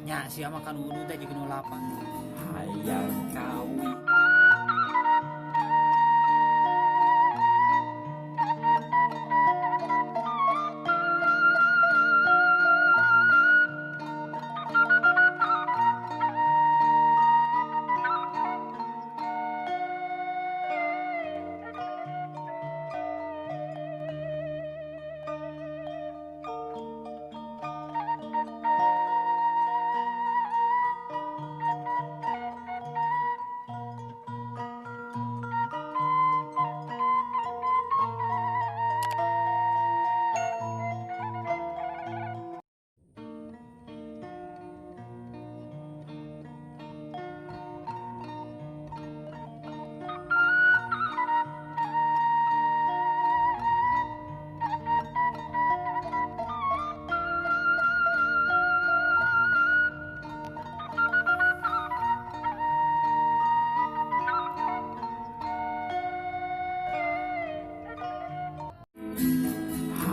Nya sia mah kan udud teh jeung nu lapang. Hayang kawin.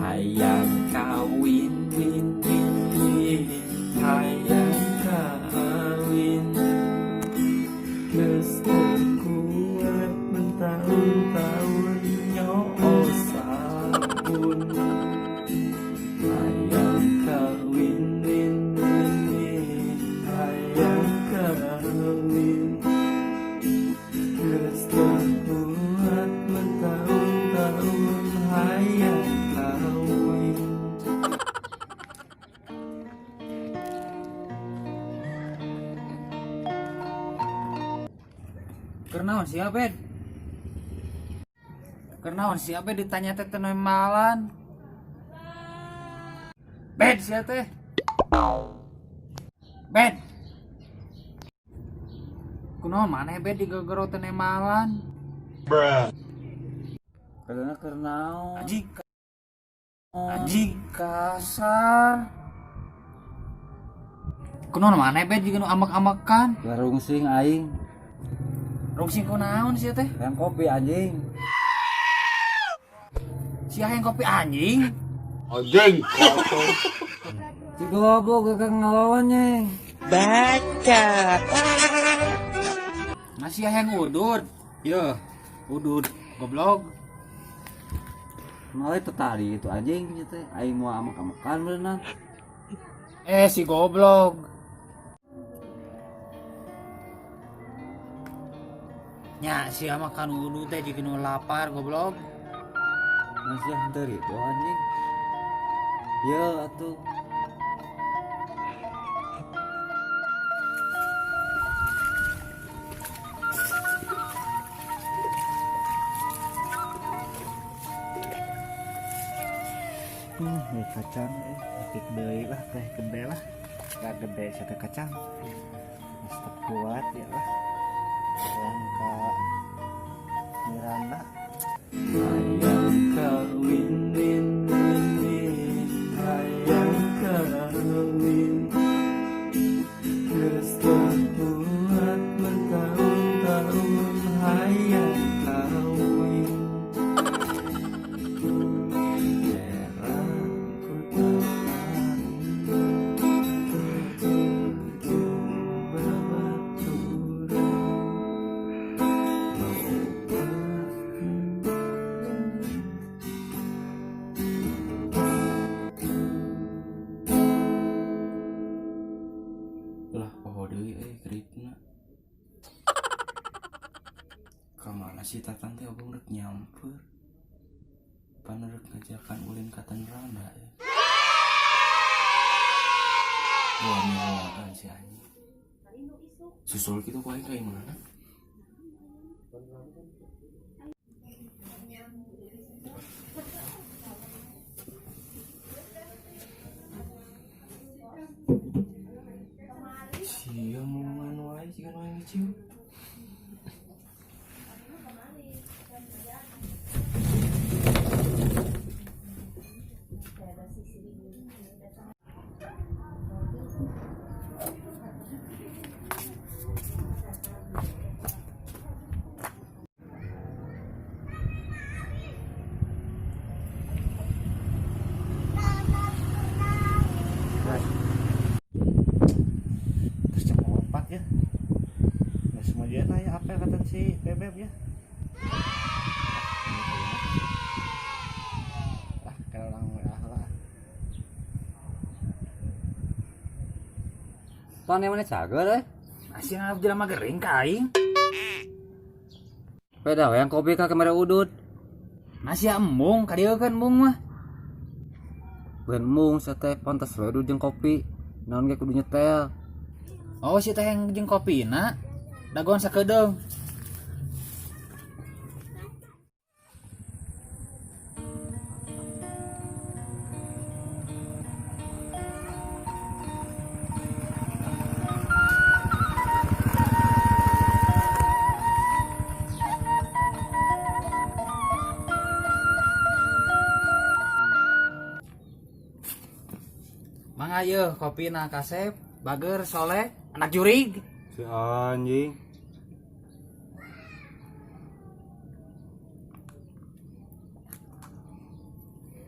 Hayang kawin win win win, hayang kawin. Geus teu kuat mentahun-tahun nyoo sabun. Hayang kawin win win win, hayang kawin. Geus teu kuat mentahun-tahun hayang kawin. Keur naon sia, Bed? Keur naon sia, Bed, ditanya teh teu nembalan? Bed sia teh. Bed. Kunaon maneh, Bed, digegero teu nembalan? Karena keur naon? Anjing. Anjing kasar. Kunaon maneh, Bed, jiga nu ambek-ambekan? Rungsing aing. Rungsing kunaon sia teh? Hayang kopi, anjing. Sia hayang kopi, anjing. Anjing. Si goblok gak ngelawan nyeng. Masih hayang udud. Yo, udud goblok. Malah itu tadi itu anjing gitu. Aing mau ambek-ambekan berenang. Eh, si goblok. Nya sia mah kan udud teh jiga nu lapar, goblok. Masih henteu rido, anjing. Ya atuh. Ini kacang etik deui lah, teh gede lah. Gak gede satu kacang. Geus teu kuat ya lah. Yang ka Miranda. Hayang kawin win win win, hayang kawin. Geus teu kuat bertahun-tahun hayang kawin. Heran ku tatani teu jeung babaturan. Loba. Lah, poho deui euy gripna. Ka mana si Tatan teh, obong rek nyamper. Pan rek ngajakan ulin ka Tanranda ya. Wah, miluan si anjing. Susul kitu ku aing ka imahna. Sia ngomongan wae jiga nu aing ngicium. si Bebeb ya. Ah, kalau orang WA lah. Pan yang mana cager eh? Masih ngarep jelema gering ka aing. Beda yang kopi ka kamera udut. Masih embung ka dieu kan embung mah. Bukan mung sate pantas we udut jeung kopi. Naon ge kudu nyetel. Oh si teh yang jeung kopina. Dagoan sakedeung. Mangga yeuh kopina kasep, bager soleh, anak jurig. Si anjing.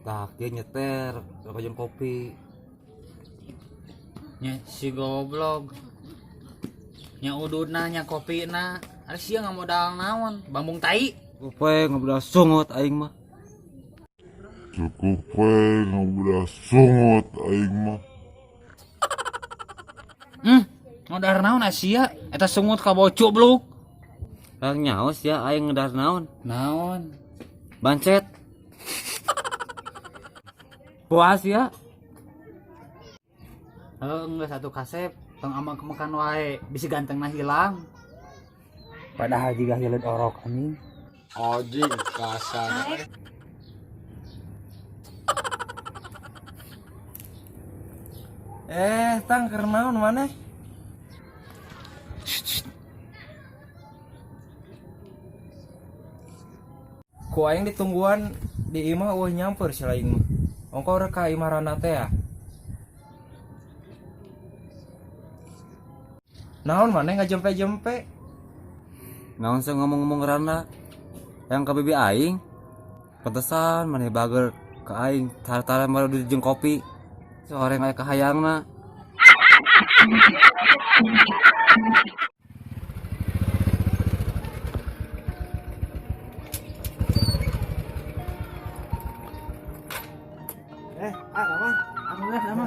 Tak dia nyeter apa jeung kopi. Nya si goblok. Nya ududna nya kopina. Ari sia ngamodal naon? Bambung tai. Kupe ngobrol sungut aing mah. Cukup we ngobrol sungut aing mah. Modar naon asia? Eta sungut ka bau cubluk. Rang nyaos ya aing ngedar naon? Naon? Bancet. Puas ya? Heuh, geus satu kasep, tong amang kemekan wae, bisi gantengna hilang. Padahal jiga hileud orok anjing. Anjing kasar. Tang keur naon maneh? Ku aing ditungguan di imah eueuh nyamper si laing mah. Ongko rek ka imah rana teh ya. Naon maneh ngajempe-jempe? Naon sih ngomong-ngomong rana? Yang ka bibi aing? Pantesan maneh bager ke aing tara-tara malah di jeung kopi. Sore aya kahayangna. Ah, nama. Alhamdulillah nama.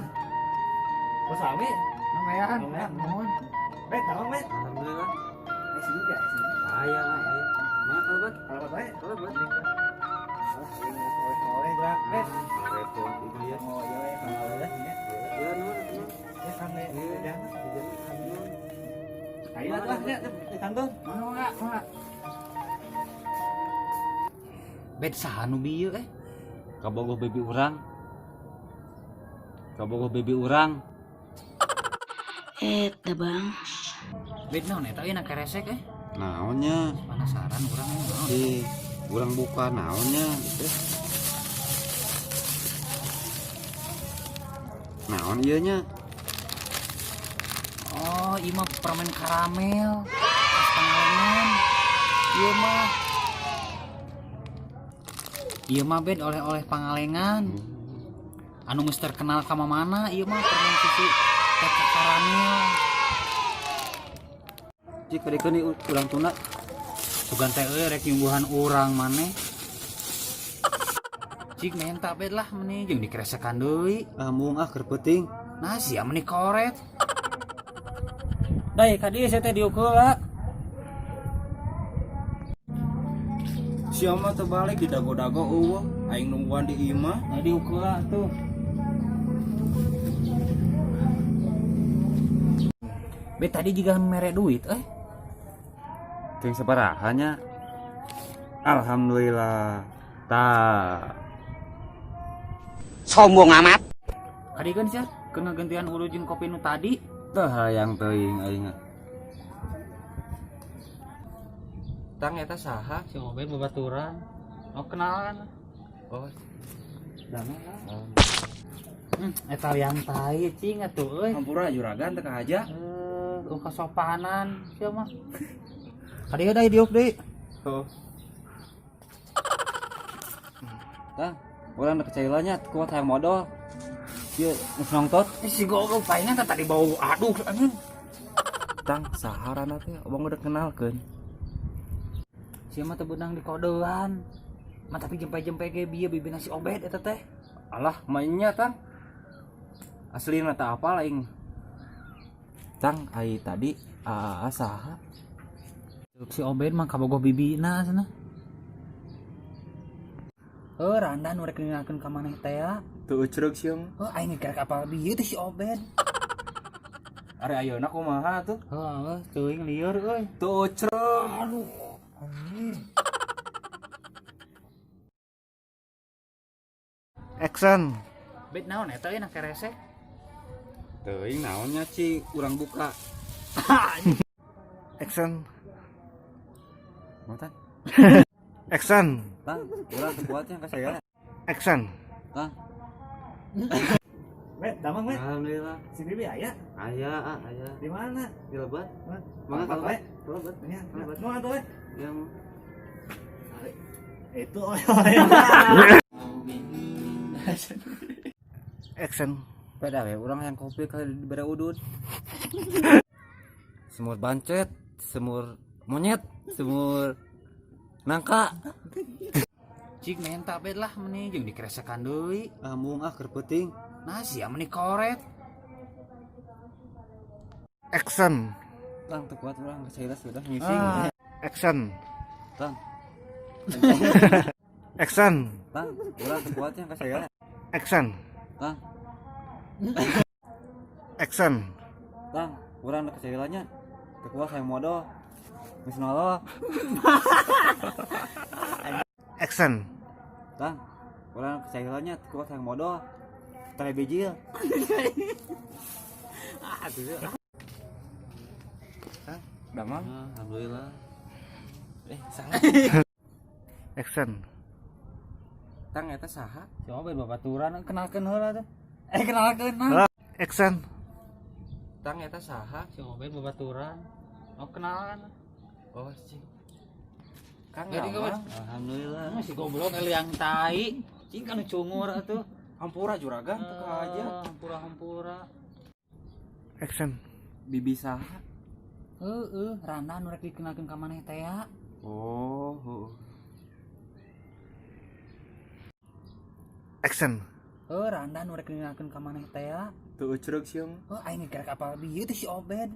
Bos Ami. Lumayan. Lumayan. Nuhun. Bet, naon, Bet? Alhamdulillah. Sini ya, sini. Aya, aya. Mana kalau bet? Kalau bae. Kalau bet. Alah, ini oleh-oleh gua, Bet. Repot itu ya. Oh, iya, ya, kalau ya. Ya, nuhun, nuhun. Ya, sampai Iya. udah. Ayo Ayo lah, ya, di kantor. Mangga, mangga. Bet saha nu bieu eh? Kabogoh bibi urang. Kabogoh bibi urang. Eta bang. Bet naon eta euy na keresek eh? Naonnya? Penasaran urang eh naon. Di urang buka naonnya gitu. Naon ieu nya? Oh, ieu mah permen karamel. Khas Pangalengan. Ieu mah. Ieu mah bet oleh-oleh Pangalengan. Anu geus terkenal ka mana ieu mah permen susu teh karamel. Cik kadikeun ieu urang tuna. Sugan teh euy rek nyungguhan urang maneh. Cik menta bet lah meni jeung dikeresekan deui. Ah mung ah keur peuting. Nah sia meni koret. Dai ka dieu sia teh diukeul lah. Sia mah teu balik di dago-dago eueuh, aing nungguan di imah. Nah diukeul lah tuh. Bet tadi juga mere duit eh. Ting sabaraha nya? Alhamdulillah. Tah. Sombong amat. Kadikeun sia keur ngagantian hulu jeung kopi nu tadi. Teu hayang teuing aing. Tang eta saha? Si Obed babaturan. Oh kenalan. Oh, Eta liang tai cing atuh euy. hampura juragan teu kahaja. Kasopanan sia mah. Kadieu deui diuk deui. Oh. Tah, urang rek cai nya kuat hayang modal. Ieu geus nongtot. Si goblok palingan teh tadi bau aduh anjing. Tang saha rana teh abang udah kenalkeun. Sia mah teu beunang di kodean. Mah tapi jempe-jempe ge bieu bibina si Obed eta teh. Alah, mainnya Tang. Aslina tak apa aing. Tang, ai tadi aa saha? Si Obed mah kabogoh bibina cenah. Heuh, randa nu rek ninggalkeun ka maneh teh ya. Teu ucrug sia mah. Heuh, aing geus apal bieu teh si Obed. Ari ayeuna kumaha tuh? Heuh, teuing lieur euy. Teu ucrug. Aduh, anjir. Action. Bet naon eta euy na keresek? Teuing naonnya ci urang buka. Action. Matan. Action. Tang, urang teu kuatnya ka saya. Action. Tang. Met, damang met. Alhamdulillah. Si Bibi aya Aya, ah, aya. di mana? Di lebat. Hah? Mangga Tempat kalau we. Lebat. Nya, mau atuh we. Yang Itu Action. Beda we urang yang kopi kali dibere udud. Semur bancet, semur monyet, semur nangka. Cik menta bet lah meni jeung dikeresekan deui. Ah mung ah keur peuting. Nah, sia meni koret. Action. Tang teu kuat urang ka saya sudah ngising. Ah. Action. Tang, Action. tang, urang teu kuatnya ka saya. Action. Tang, Action. tang, urang ka saya nya. Teu kuat hayang modal. Geus nolol. Action. Tang, urang ka saya nya teu kuat hayang modal. Tare bijil. Damang. Alhamdulillah. Salah. Action. Tang eta saha? Si Obed babaturan kenalkeun heula teh. Eh kenalkeun nah. Action. Tang eta saha? Si Obed babaturan. Oh kenalan. Oh, cing. Kang Jadi damang. Alhamdulillah. Si goblok yang tai. Cing kan cungur atuh. Hampura juragan teu aja. Hampura-hampura. Action. Bibi saha? Heeh, randa nu rek dikenalkeun ka maneh teh ya. Oh, heuh. Action. Heuh, randa nu rek dikenalkeun ka maneh teh ya. Teu ucrug sia mah. Heuh, aing geus apal bieu teh si Obed.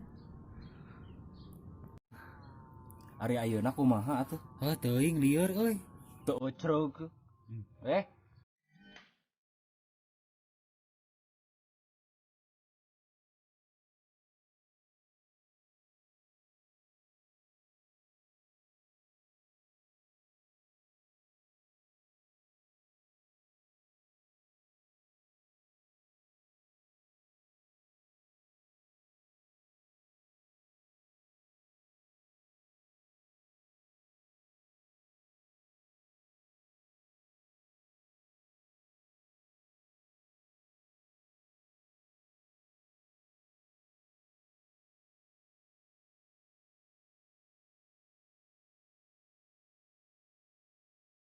Ari ayeuna kumaha atuh? Heuh, teuing lieur euy. Teu ucrug. Eh,